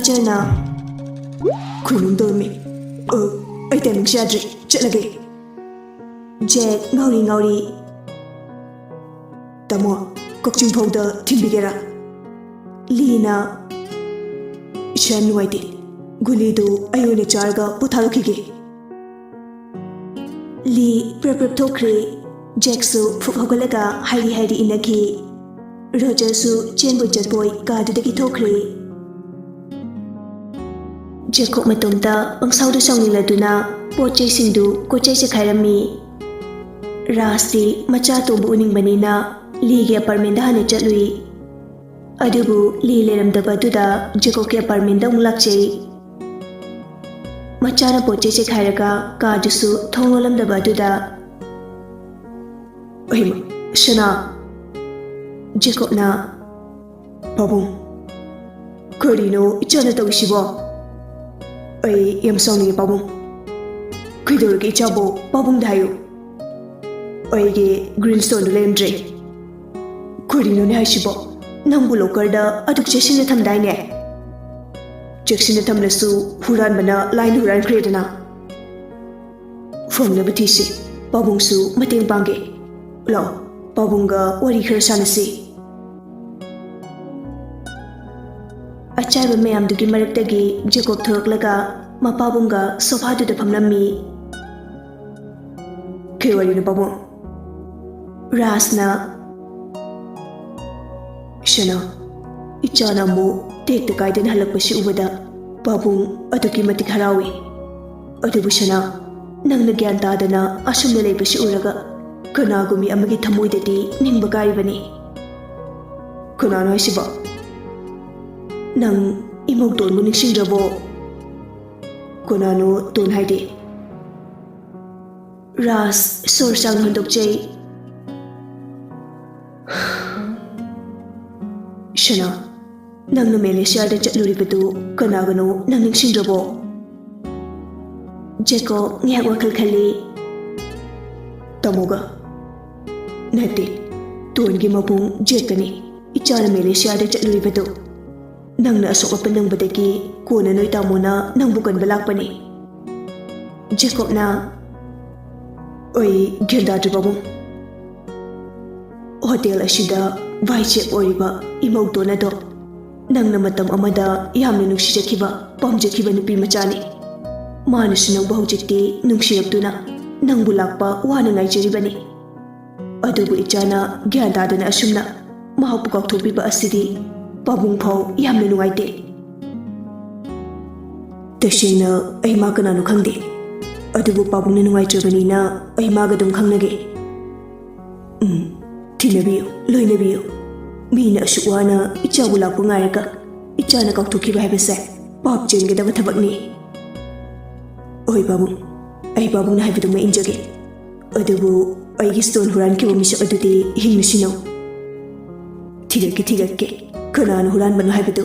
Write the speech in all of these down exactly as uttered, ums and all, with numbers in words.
ꯆꯅ ꯈꯨꯅꯨꯡ ꯇꯧꯔꯝꯃꯤ꯫ "ꯑ, ꯑꯩ ꯇꯥꯏꯃꯤꯡꯁꯦ ꯌꯥꯗ꯭ꯔꯦ, ꯆꯠꯂꯒꯦ꯫" ꯖꯦꯛ ꯉꯥꯎꯔꯤ ꯉꯥꯎꯔꯤ, "ꯇꯥꯃꯣ, ꯀꯛꯆꯤꯡ ꯐꯥꯎꯗ ꯊꯤꯟꯕꯤꯒꯦꯔꯥ?" ꯂꯤꯅ, "ꯏꯁꯥ ꯅꯨꯡꯉꯥꯏꯇꯦ, ꯒꯨꯂꯤꯗꯨ ꯑꯩ ꯑꯣꯏꯅ ꯆꯥꯔꯒ ꯄꯣꯊꯥꯔꯛꯈꯤꯒꯦ꯫" ꯂꯤ ꯄ꯭ꯔꯞ ꯄ꯭ꯔꯞ ꯊꯣꯛꯈ꯭ꯔꯦ꯫ ꯖꯦꯛꯁꯨ ꯐꯨꯛ ꯍꯧꯒꯠꯂꯒ ꯍꯥꯏꯔꯤ ꯍꯥꯏꯔꯤ ꯏꯟꯅꯈꯤ꯫ ꯔꯣꯖꯔꯁꯨ ꯆꯦꯟꯕꯣꯏ ꯆꯠꯄꯣꯏ ꯀꯥꯗꯨꯗꯒꯤ ꯊꯣꯛꯈ꯭ꯔꯦ꯫ ꯖꯦꯀꯣꯕ ꯃꯇꯣꯝꯇ ꯄꯪꯁꯥꯎꯗ ꯁꯥꯎꯅꯤꯡꯂꯗꯨꯅ ꯄꯣꯠ ꯆꯩꯁꯤꯡꯗꯨ ꯀꯣꯏꯆꯥꯏ ꯆꯦꯈꯥꯏꯔꯝꯃꯤ꯫ ꯔꯥꯖꯇꯤ ꯃꯆꯥ ꯑꯇꯣꯝꯕ ꯎꯅꯤꯡꯕꯅꯤꯅ ꯂꯤꯒꯤ ꯑꯦꯄꯥꯔꯠꯃꯦꯟꯗ ꯍꯥꯟꯅ ꯆꯠꯂꯨꯏ꯫ ꯑꯗꯨꯕꯨ ꯂꯤ ꯂꯩꯔꯝꯗꯕ ꯑꯗꯨꯗ ꯖꯦꯀꯣꯕꯀꯤ ꯑꯦꯄꯥꯔꯠꯃꯦꯟꯗ ꯑꯃꯨꯛ ꯂꯥꯛꯆꯩ꯫ ꯃꯆꯥꯅ ꯄꯣꯠ ꯆꯩ ꯆꯦꯈꯥꯏꯔꯒ ꯀꯥꯗꯨꯁꯨ ꯊꯣꯡ ꯂꯣꯜꯂꯝꯗꯕ ꯑꯗꯨꯗ, "ꯑꯩꯃ, ꯁꯅꯥ!" ꯖꯦꯀꯣꯕꯅ, "ꯄꯥꯕꯨꯡ, ꯀꯔꯤꯅꯣ ꯏꯆꯥꯅ ꯇꯧꯔꯤꯁꯤꯕꯣ? ꯑꯩ ꯌꯥꯝ ꯁꯥꯎꯅꯤꯡꯉꯤ, ꯄꯥꯕꯨꯡ꯫ ꯀꯩꯗꯧꯔꯒꯦ ꯏꯆꯥꯕꯨ? ꯄꯥꯕꯨꯡꯗ ꯍꯥꯏꯌꯨ꯫ ꯑꯩꯒꯤ ꯒ꯭ꯔꯤꯟ ꯁ꯭ꯇꯣꯟꯗꯨ ꯂꯩꯔꯝꯗ꯭ꯔꯦ꯫ ꯀꯔꯤꯅꯣꯅꯦ ꯍꯥꯏꯁꯤꯕꯣ? ꯅꯪꯕꯨ ꯂꯣꯀꯔꯗ ꯑꯗꯨꯛ ꯆꯦꯛꯁꯤꯟꯅ ꯊꯝꯗꯥꯏꯅꯦ? ꯆꯦꯛꯁꯤꯟꯅ ꯊꯝꯂꯁꯨ ꯍꯨꯔꯥꯟꯕꯅ ꯂꯥꯏꯅ ꯍꯨꯔꯥꯟꯈ꯭ꯔꯦꯗꯅ꯫ ꯐꯪꯅꯕ ꯊꯤꯁꯤ꯫ ꯄꯥꯕꯨꯡꯁꯨ ꯃꯇꯦꯡ ꯄꯥꯡꯒꯦ꯫ ꯂꯥꯛꯑꯣ, ꯄꯥꯕꯨꯡꯒ ꯋꯥꯔꯤ ꯈꯔ ꯁꯥꯟꯅꯁꯤ꯫" ꯑꯆꯥꯏꯕ ꯃꯌꯥꯝꯗꯨꯒꯤ ꯃꯔꯛꯇꯒꯤ ꯖꯦꯀꯣꯕ ꯊꯣꯔꯛꯂꯒ ꯃꯄꯥꯕꯨꯡꯒ ꯁꯣꯐꯥꯗꯨꯗ ꯐꯝꯂꯝꯃꯤ꯫ "ꯀꯩ ꯋꯥꯔꯤꯅꯣ, ꯄꯥꯕꯨꯡ?" ꯔꯥꯖꯅ, "ꯁꯅꯥ, ꯏꯆꯥꯅ ꯑꯃꯨꯛ ꯇꯦꯛꯇ ꯀꯥꯏꯗꯅ ꯍꯜꯂꯛꯄꯁꯤ ꯎꯕꯗ ꯄꯥꯕꯨꯡ ꯑꯗꯨꯛꯀꯤ ꯃꯇꯤꯛ ꯍꯔꯥꯎꯏ꯫ ꯑꯗꯨꯕꯨ ꯁꯅꯥ, ꯅꯪꯅ ꯒ꯭ꯌꯥꯟ ꯇꯥꯗꯅ ꯑꯁꯨꯝꯅ ꯂꯩꯕꯁꯤ ꯎꯔꯒ ꯀꯅꯥꯒꯨꯝꯕꯤ ꯑꯃꯒꯤ ꯊꯃꯣꯏꯗꯗꯤ ꯅꯤꯡꯕ ꯀꯥꯏꯔꯤꯕꯅꯤ꯫" "ꯀꯅꯥꯅꯣ ꯍꯥꯏꯁꯤꯕꯣ? ꯅꯪ ꯏꯃꯧ ꯇꯣꯟꯕꯨ ꯅꯤꯡꯁꯤꯡꯗ꯭ꯔꯕꯣ?" "ꯀꯅꯥꯅꯣ ꯇꯣꯟ ꯍꯥꯏꯗꯤ?" ꯔꯥꯖ ꯁꯣꯔ ꯁꯥꯡꯅ ꯍꯣꯟꯗꯣꯛꯆꯩ꯫ "ꯁꯅꯥ, ꯅꯪꯅ ꯃꯦꯂꯦꯁꯤꯌꯥꯗ ꯆꯠꯂꯨꯔꯤꯕꯗꯨ ꯀꯅꯥꯒꯅꯣ ꯅꯪ ꯅꯤꯡꯁꯤꯡꯗ꯭ꯔꯕꯣ?" ꯖꯦꯀꯣꯕ ꯉꯥꯏꯍꯥꯛ ꯋꯥꯈꯜ ꯈꯜꯂꯤ꯫ "ꯇꯥꯃꯣꯒ? ꯅꯠꯇꯦ, ꯇꯣꯟꯒꯤ ꯃꯕꯨꯡ ꯖꯦꯛꯀꯅꯤ ꯏꯆꯥꯅ ꯃꯦꯂꯦꯁꯤꯌꯥꯗ ꯆꯠꯂꯨꯔꯤꯕꯗꯨ꯫" ꯅꯪꯅ ꯑꯁꯣꯛ ꯑꯄꯟ ꯅꯪꯕꯗꯒꯤ ꯀꯣꯟꯅ ꯅꯣꯏ ꯇꯥꯃꯣꯅ ꯅꯪꯕꯨ ꯀꯟꯕ ꯂꯥꯛꯄꯅꯤ꯫ ꯖꯦꯀꯣꯕꯅ, ꯑꯩ ꯒ꯭ꯌꯥꯟ ꯇꯥꯗ꯭ꯔꯦ ꯄꯥꯕꯨꯡ꯫ ꯍꯣꯇꯦꯜ ꯑꯁꯤꯗ ꯚꯥꯏ ꯆꯦꯐ ꯑꯣꯏꯔꯤꯕ ꯏꯃꯧ ꯇꯣꯟ ꯑꯗꯣ ꯅꯪꯅ ꯃꯇꯝ ꯑꯃꯗ ꯌꯥꯝꯅ ꯅꯨꯡꯁꯤꯖꯈꯤꯕ, ꯄꯥꯝꯖꯈꯤꯕ ꯅꯨꯄꯤ ꯃꯆꯥꯅꯤ꯫ ꯃꯥꯅꯁꯨ ꯅꯪꯕꯨ ꯍꯧꯖꯤꯛꯇꯤ ꯅꯨꯡꯁꯤꯔꯛꯇꯨꯅ ꯅꯪꯕꯨ ꯂꯥꯛꯄ ꯋꯥꯅ ꯉꯥꯏꯖꯔꯤꯕꯅꯤ꯫ ꯑꯗꯨꯕꯨ ꯏꯆꯥꯅ ꯒ꯭ꯌꯥꯟ ꯇꯥꯗꯅ ꯑꯁꯨꯝꯅ ꯃꯍꯥꯛꯄꯨ ꯀꯥꯎꯊꯣꯛꯄꯤꯕ ꯑꯁꯤꯗꯤ ꯄꯥꯕꯨꯡ ꯐꯥꯎ ꯌꯥꯝꯅ ꯅꯨꯡꯉꯥꯏꯇꯦ꯫ ꯇꯁꯦꯡꯅ ꯑꯩ ꯃꯥ ꯀꯅꯥꯅꯣ ꯈꯪꯗꯦ, ꯑꯗꯨꯕꯨ ꯄꯥꯕꯨꯡꯅ ꯅꯨꯡꯉꯥꯏꯇ꯭ꯔꯕꯅꯤꯅ ꯑꯩ ꯃꯥꯒ ꯑꯗꯨꯝ ꯈꯪꯅꯒꯦ꯫ ꯎꯝ, ꯇꯤꯟꯅꯕꯤꯌꯨ, ꯂꯣꯏꯅꯕꯤꯌꯨ꯫ ꯃꯤꯅ ꯑꯁꯨꯛ ꯋꯥꯅ ꯏꯆꯥꯕꯨ ꯂꯥꯛꯄ ꯉꯥꯏꯔꯒ ꯏꯆꯥꯅ ꯀꯥꯎꯊꯣꯛꯈꯤꯕ ꯍꯥꯏꯕꯁꯦ ꯄꯥꯞ ꯆꯦꯟꯒꯗꯕ ꯊꯕꯛꯅꯤ꯫ ꯍꯣꯏ ꯄꯥꯕꯨꯡ, ꯑꯩ ꯄꯥꯕꯨꯡꯅ ꯍꯥꯏꯕꯗꯨꯃ ꯏꯟꯖꯒꯦ꯫ ꯑꯗꯨꯕꯨ ꯑꯩꯒꯤ ꯁ꯭ꯇꯣꯟ ꯍꯨꯔꯥꯟꯈꯤꯕ ꯃꯤꯁꯛ ꯑꯗꯨꯗꯤ ꯍꯤꯡꯅꯁꯤꯅꯧ꯫ ꯊꯤꯔꯛꯀꯦ, ꯊꯤꯔꯛꯀꯦ꯫ ꯀꯅꯥꯅ ꯍꯨꯔꯥꯟꯕꯅꯣ ꯍꯥꯏꯕꯗꯨ?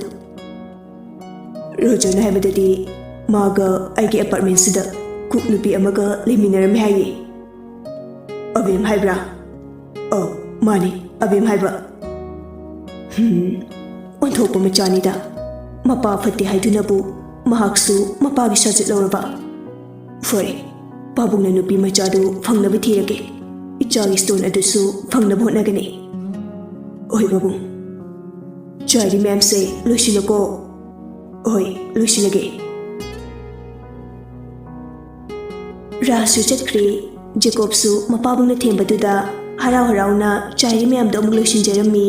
ꯔꯣꯖꯔꯅ ꯍꯥꯏꯕꯗꯗꯤ ꯃꯥꯒ ꯑꯩꯒꯤ ꯑꯦꯄꯥꯔꯠꯃꯦꯟꯁꯤꯗ ꯀꯨꯛ ꯅꯨꯄꯤ ꯑꯃꯒ ꯂꯩꯃꯤꯟꯅꯔꯝꯃꯦ ꯍꯥꯏꯌꯦ꯫ ꯑꯕꯦꯝ ꯍꯥꯏꯕ꯭ꯔꯥ? ꯑꯧ, ꯃꯥꯅꯤ, ꯑꯕꯦꯝ ꯍꯥꯏꯕ꯫ ꯍꯝ, ꯑꯣꯟꯊꯣꯛꯄ ꯃꯆꯥꯅꯤꯗ꯫ ꯃꯄꯥ ꯐꯠꯇꯦ ꯍꯥꯏꯗꯨꯅꯕꯨ ꯃꯍꯥꯛꯁꯨ ꯃꯄꯥꯒꯤ ꯁꯥꯖꯠ ꯂꯧꯔꯕ? ꯐꯔꯦ, ꯄꯥꯕꯨꯡꯅ ꯅꯨꯄꯤ ꯃꯆꯥꯗꯨ ꯐꯪꯅꯕ ꯊꯤꯔꯒꯦ꯫ ꯏꯆꯥꯒꯤ ꯁ꯭ꯇꯣꯟ ꯑꯗꯨꯁꯨ ꯐꯪꯅꯕ ꯍꯣꯠꯅꯒꯅꯤ꯫ ꯍꯣꯏ ꯄꯥꯕꯨꯡ꯫ ꯆꯥꯏꯔꯤ ꯃꯌꯥꯝꯁꯦ ꯂꯣꯏꯁꯤꯜꯂꯣꯀꯣ꯫ ꯍꯣꯏ, ꯂꯣꯏꯁꯤꯜꯂꯒꯦ꯫ ꯔꯥꯁꯁꯨ ꯆꯠꯈ꯭ꯔꯦ꯫ ꯖꯦꯀꯣꯕꯁꯨ ꯃꯄꯥꯕꯨꯡꯅ ꯊꯦꯝꯕꯗꯨꯗ ꯍꯔꯥꯎ ꯍꯔꯥꯎꯅ ꯆꯥꯏꯔꯤ ꯃꯌꯥꯝꯗꯣ ꯑꯃꯨꯛ ꯂꯣꯏꯁꯤꯟꯖꯔꯝꯃꯤ꯫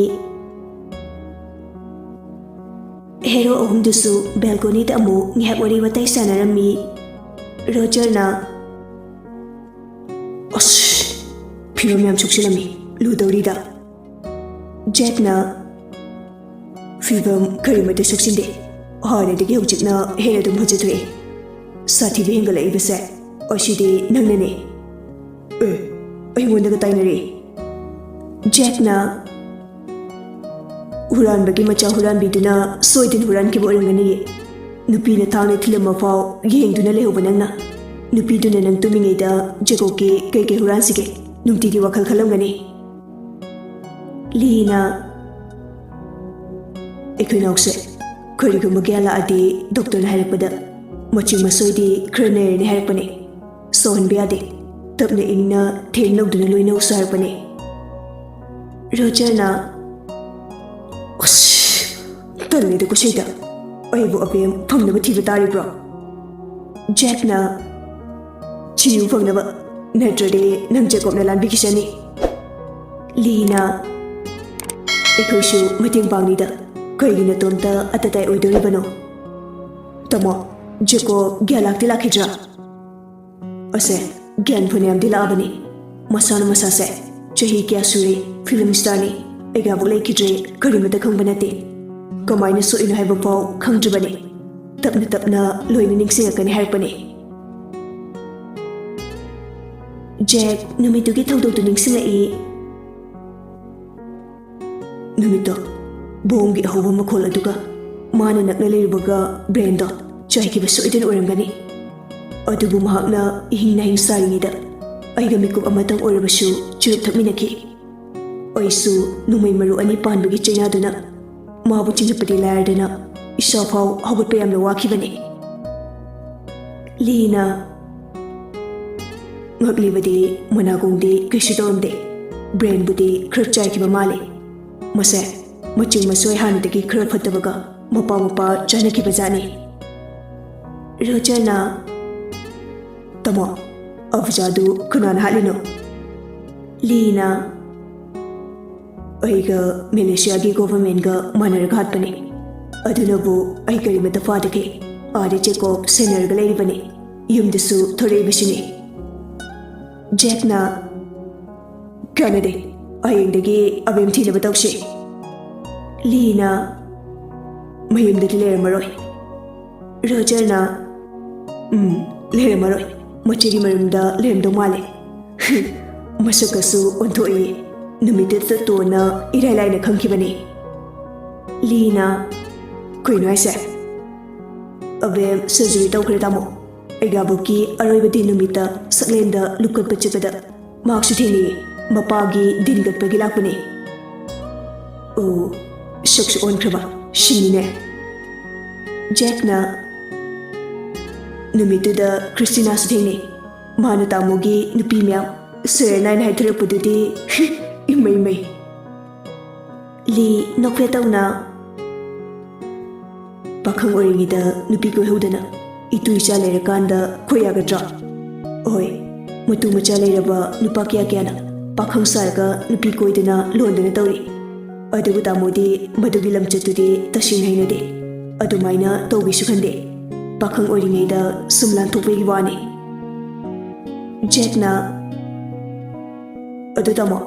ꯍꯦꯔꯣ ꯑꯍꯨꯝꯗꯨꯁꯨ ꯕꯦꯜꯀꯣꯅꯤꯗ ꯑꯃꯨꯛ ꯉꯥꯏꯍꯥꯛ ꯋꯥꯔꯤ ꯋꯥꯇꯥꯏ ꯁꯥꯟꯅꯔꯝꯃꯤ꯫ ꯔꯣꯖꯔꯅ, "ꯑꯁ, ꯐꯤꯕꯝ ꯌꯥꯝ ꯁꯣꯛꯆꯤꯜꯂꯝꯃꯤ, ꯂꯨꯗꯧꯔꯤꯗ꯫" ꯖꯦꯛꯅ, "ꯐꯤꯕꯝ ꯀꯔꯤꯃꯠꯇ ꯁꯣꯛꯆꯤꯟꯗꯦ꯫ ꯍꯥꯟꯅꯗꯒꯤ ꯍꯧꯖꯤꯛꯅ ꯍꯦꯟꯅ ꯑꯗꯨꯝ ꯐꯖꯊꯣꯛꯑꯦ꯫ ꯁꯥꯊꯤꯕ ꯍꯦꯟꯒꯠꯂꯛꯏꯕꯁꯦ ꯑꯁꯤꯗꯤ ꯅꯪꯅꯅꯦ꯫" "ꯑꯦ, ꯑꯩꯉꯣꯟꯗꯒ ꯇꯥꯏꯅꯔꯦ꯫" ꯖꯦꯛꯅ, "ꯍꯨꯔꯥꯟꯕꯒꯤ ꯃꯆꯥ ꯍꯨꯔꯥꯟꯕꯤꯗꯨꯅ ꯁꯣꯏꯗꯅ ꯍꯨꯔꯥꯟꯈꯤꯕ ꯑꯣꯏꯔꯝꯒꯅꯤꯌꯦ꯫ ꯅꯨꯄꯤꯅ ꯊꯥꯡꯅ ꯊꯤꯜꯂꯝꯕ ꯐꯥꯎ ꯌꯦꯡꯗꯨꯅ ꯂꯩꯍꯧꯕ ꯅꯪꯅ꯫ ꯅꯨꯄꯤꯗꯨꯅ ꯅꯪ ꯇꯨꯝꯃꯤꯉꯩꯗ ꯖꯦꯀꯣꯕꯀꯤ ꯀꯩ ꯀꯩ ꯍꯨꯔꯥꯟꯁꯤꯒꯦ? ꯅꯨꯡꯇꯤꯒꯤ ꯋꯥꯈꯜ ꯈꯜꯂꯝꯒꯅꯤ꯫" ꯂꯤꯅ, "ꯑꯩꯈꯣꯏ ꯅꯥꯎꯁꯦ, ꯀꯔꯤꯒꯨꯝꯕ ꯒ꯭ꯌꯥꯟ ꯂꯥꯛꯑꯗꯤ ꯗꯣꯛꯇꯔꯅ ꯍꯥꯏꯔꯛꯄꯗ ꯃꯆꯤꯡ ꯃꯁꯣꯏꯗꯤ ꯈꯔ ꯅꯩꯔꯅꯤ ꯍꯥꯏꯔꯛꯄꯅꯦ꯫ ꯁꯥꯎꯍꯟꯕ ꯌꯥꯗꯦ꯫ ꯇꯞꯅ ꯏꯪꯅ ꯊꯦꯡ ꯂꯧꯗꯨꯅ ꯂꯣꯏꯅꯧꯁꯨ ꯍꯥꯏꯔꯛꯄꯅꯦ꯫ ꯔꯣꯖꯔꯅ, "ꯑꯁ, ꯇꯜꯂꯦꯗ ꯀꯨꯁꯩꯗ꯫ ꯑꯩꯕꯨ ꯑꯕꯦꯝ ꯐꯪꯅꯕ ꯊꯤꯕ ꯇꯥꯔꯤꯕ꯭ꯔꯣ?" ꯖꯦꯛꯅ, "ꯊꯤꯌꯨ ꯐꯪꯅꯕ, ꯅꯠꯇ꯭ꯔꯗꯤ ꯅꯪ ꯖꯦꯀꯣꯕꯅ ꯂꯥꯟꯕꯤꯈꯤꯁꯅꯤ꯫" ꯂꯤꯅ, "ꯑꯩꯈꯣꯏꯁꯨ ꯃꯇꯦꯡ ꯄꯥꯡꯅꯤꯗ, ꯀꯩꯒꯤ ꯅꯇꯣꯝꯇ ꯑꯇꯇꯥꯏ ꯑꯣꯏꯗꯣꯔꯤꯕꯅꯣ?" "ꯇꯥꯃꯣ, ꯖꯦꯀꯣꯕ ꯒ꯭ꯌꯥꯟ ꯂꯥꯛꯇꯤ ꯂꯥꯛꯈꯤꯗ꯭ꯔꯥ?" "ꯑꯁꯦ, ꯒ꯭ꯌꯥꯟ ꯐꯅꯌꯥꯝꯗꯤ ꯂꯥꯛꯑꯕꯅꯤ꯫ ꯃꯁꯥꯅ ꯃꯁꯥꯁꯦ ꯆꯍꯤ ꯀꯌꯥ ꯁꯨꯔꯦ ꯐꯤꯂꯝ ꯁ꯭ꯇꯥꯔꯅꯤ, ꯑꯩꯒꯥꯕꯨꯛ ꯂꯩꯈꯤꯗ꯭ꯔꯦ, ꯀꯔꯤꯃꯇ ꯈꯪꯕ ꯅꯠꯇꯦ꯫ ꯀꯃꯥꯏꯅ ꯁꯣꯛꯏꯅꯣ ꯍꯥꯏꯕ ꯐꯥꯎ ꯈꯪꯗ꯭ꯔꯤꯕꯅꯤ꯫ ꯇꯞꯅ ꯇꯞꯅ ꯂꯣꯏꯅ ꯅꯤꯡꯁꯤꯡꯉꯛꯀꯅꯤ ꯍꯥꯏꯔꯛꯄꯅꯤ꯫" ꯖꯦꯛ ꯅꯨꯃꯤꯠꯇꯨꯒꯤ ꯊꯧꯗꯣꯛꯇꯨ ꯅꯤꯡꯁꯤꯡꯂꯛꯏ꯫ ꯅꯨꯃꯤꯠꯇꯣ ꯕꯣꯝꯒꯤ ꯑꯍꯧꯕ ꯃꯈꯣꯜ ꯑꯗꯨꯒ ꯃꯥꯅ ꯅꯛꯅ ꯂꯩꯔꯨꯕꯒ ꯕ꯭ꯔꯦꯟꯗꯣ ꯆꯥꯏꯈꯤꯕ ꯁꯣꯏꯗꯅ ꯑꯣꯏꯔꯝꯒꯅꯤ꯫ ꯑꯗꯨꯕꯨ ꯃꯍꯥꯛꯅ ꯏꯍꯤꯡ ꯅꯥꯍꯤꯡ ꯁꯥꯔꯤꯉꯩꯗ ꯑꯩꯒ ꯃꯤꯀꯨꯞ ꯑꯃꯇꯪ ꯑꯣꯏꯔꯕꯁꯨ ꯆꯨꯔꯨꯞ ꯊꯛꯃꯤꯟꯅꯈꯤ꯫ ꯑꯩꯁꯨ ꯅꯣꯡꯃꯩ ꯃꯔꯨ ꯑꯅꯤ ꯄꯥꯟꯕꯒꯤ ꯆꯩꯅꯥꯗꯨꯅ ꯃꯥꯕꯨ ꯆꯤꯡꯈꯠꯄꯗꯤ ꯂꯥꯏꯔꯗꯅ ꯏꯁꯥ ꯐꯥꯎ ꯍꯧꯒꯠꯄ ꯌꯥꯝꯅ ꯋꯥꯈꯤꯕꯅꯤ꯫ ꯂꯤꯅ, ꯉꯛꯂꯤꯕꯗꯤ ꯃꯅꯥꯀꯣꯡꯗꯤ ꯀꯩꯁꯨ ꯇꯧꯔꯝꯗꯦ, ꯕ꯭ꯔꯦꯟꯕꯨꯗꯤ ꯈꯔ ꯆꯥꯏꯈꯤꯕ ꯃꯥꯜꯂꯤ꯫ ꯃꯁꯦ ꯃꯆꯤꯡ ꯃꯁꯣꯏ ꯍꯥꯟꯅꯗꯒꯤ ꯈꯔ ꯐꯠꯇꯕꯒ ꯃꯄꯥ ꯃꯄꯥ ꯆꯥꯅꯈꯤꯕ ꯖꯥꯠꯅꯤ꯫ ꯔꯣꯖꯔꯅ, "ꯇꯥꯃꯣ, ꯑꯐꯖꯥꯗꯨ ꯀꯅꯥꯅ ꯍꯥꯠꯂꯤꯅꯣ?" ꯂꯤꯅ, "ꯑꯩꯒ ꯃꯦꯂꯦꯁꯤꯌꯥꯒꯤ ꯒꯣꯚꯔꯟꯃꯦꯟꯒ ꯃꯥꯟꯅꯔꯒ ꯍꯥꯠꯄꯅꯤ꯫ ꯑꯗꯨꯅꯕꯨ ꯑꯩ ꯀꯔꯤꯃꯇ ꯐꯥꯗꯈꯤ꯫ ꯑꯥꯗ ꯖꯦꯀꯣꯕ ꯁꯦꯟꯅꯔꯒ ꯂꯩꯔꯤꯕꯅꯤ, ꯌꯨꯝꯗꯁꯨ ꯊꯣꯔꯛꯏꯕꯁꯤꯅꯤ꯫" ꯖꯦꯛꯅ, "ꯀꯥꯟꯅꯗꯦ, ꯍꯌꯦꯡꯗꯒꯤ ꯑꯕꯦꯝ ꯊꯤꯅꯕ ꯇꯧꯁꯤ꯫" ꯂꯤꯅ, "ꯃꯌꯨꯝꯗꯗꯤ ꯂꯩꯔꯝꯃꯔꯣꯏ꯫" ꯔꯣꯖꯔꯅ, "ꯎꯝ, ꯂꯩꯔꯝꯃꯔꯣꯏ, ꯃꯆꯦꯒꯤ ꯃꯌꯨꯝꯗ ꯂꯩꯔꯝꯗꯧ ꯃꯥꯜꯂꯦ꯫ ꯃꯁꯛꯀꯁꯨ ꯑꯣꯟꯊꯣꯛꯏ, ꯅꯨꯃꯤꯠꯇꯨꯗ ꯆꯠꯇꯣꯅ ꯏꯔꯥꯏ ꯂꯥꯏꯅ ꯈꯪꯈꯤꯕꯅꯤ꯫" ꯂꯤꯅ, "ꯀꯩꯅꯣ ꯍꯥꯏꯁꯦ?" "ꯑꯕꯦꯝ ꯁꯔꯖꯔꯤ ꯇꯧꯈ꯭ꯔꯦ ꯇꯥꯃꯣ꯫ ꯑꯩꯒꯥꯕꯨꯛꯀꯤ ꯑꯔꯣꯏꯕ ꯗꯦ ꯅꯨꯃꯤꯠꯇ ꯁꯛꯂꯦꯟꯗ ꯂꯨꯞꯀꯠꯄ ꯆꯠꯄꯗ ꯃꯍꯥꯛꯁꯨ ꯊꯦꯡꯅꯩꯌꯦ꯫ ꯃꯄꯥꯒꯤ ꯗꯤꯟ ꯀꯠꯄꯒꯤ ꯂꯥꯛꯄꯅꯦ꯫" "ꯑꯣ, ꯁꯛꯁꯨ ꯑꯣꯟꯈ꯭ꯔꯕ, ꯁꯤꯅꯤꯅꯦ꯫" ꯖꯦꯛꯅ ꯅꯨꯃꯤꯠꯇꯨꯗ ꯈ꯭ꯔꯤꯁꯇꯤꯅꯥꯁꯨ ꯊꯦꯡꯅꯩ꯫ ꯃꯥꯅ ꯇꯥꯃꯣꯒꯤ ꯅꯨꯄꯤ ꯃꯌꯥꯝ ꯁꯦꯔꯦꯅꯥꯏꯅ ꯍꯥꯏꯊꯔꯛꯄꯗꯨꯗꯤ ꯏꯃꯩ ꯃꯩ꯫ ꯂꯤ ꯅꯣꯛꯐꯦꯠ ꯇꯧꯅ, "ꯄꯥꯈꯪ ꯑꯣꯏꯔꯤꯉꯩꯗ ꯅꯨꯄꯤ ꯀꯣꯏꯍꯧꯗꯅ ꯏꯇꯨ ꯏꯆꯥ ꯂꯩꯔꯀꯥꯟꯗ ꯀꯣꯏ ꯌꯥꯒꯗ꯭ꯔꯣ? ꯍꯣꯏ, ꯃꯇꯨ ꯃꯆꯥ ꯂꯩꯔꯕ ꯅꯨꯄꯥ ꯀꯌꯥ ꯀꯌꯥꯅ ꯄꯥꯈꯪ ꯁꯥꯔꯒ ꯅꯨꯄꯤ ꯀꯣꯏꯗꯅ ꯂꯣꯟꯗꯅ ꯇꯧꯔꯤ꯫ ꯑꯗꯨꯕꯨ ꯇꯥꯃꯣꯗꯤ ꯃꯗꯨꯒꯤ ꯂꯝꯆꯠꯇꯨꯗꯤ ꯇꯁꯦꯡꯅ ꯍꯩꯅꯗꯦ꯫ ꯑꯗꯨꯃꯥꯏꯅ ꯇꯧꯒꯦꯁꯨ ꯈꯟꯗꯦ꯫ ꯄꯥꯈꯪ ꯑꯣꯏꯔꯤꯉꯩꯗ ꯁꯨꯝ ꯂꯥꯟꯊꯣꯛꯄꯒꯤ ꯋꯥꯅꯤ꯫" ꯖꯦꯛꯅ, "ꯑꯗꯨ ꯇꯥꯃꯣ,